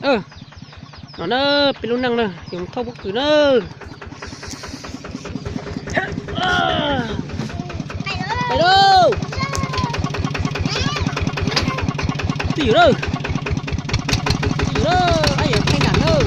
No na, peb lub neej na, yuav mus thauj pob kws na. Pais lauj. Twb yus lawm. Twb yus lawm, ab yam pheej dam lawm.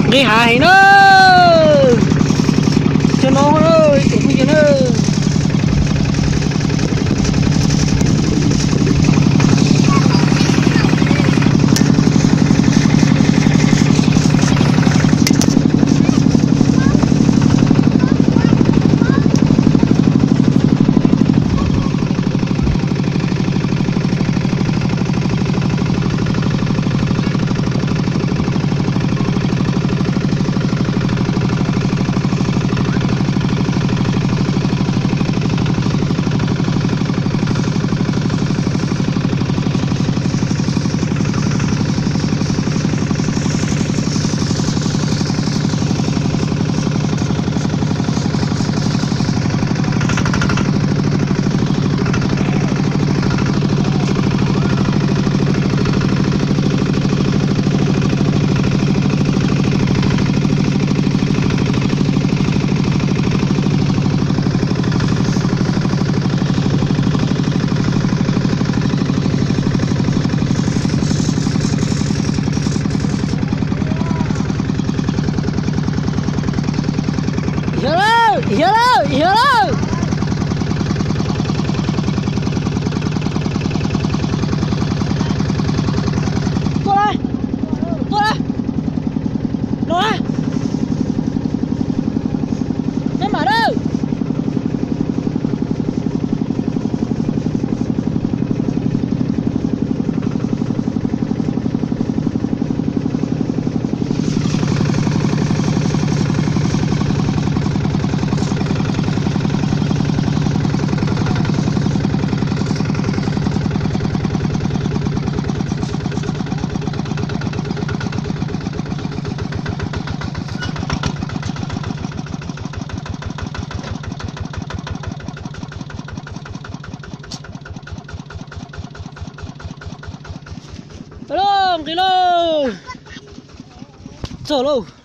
Nqis hav heev na. Cov no na, ib tsoom phooj ywg na. Yog lawm, yog lawm, yog lawm. Tuaj lawm, tuaj lawm. Los lawm. Neb mam lawm. Nqis lauj. Txog lauj.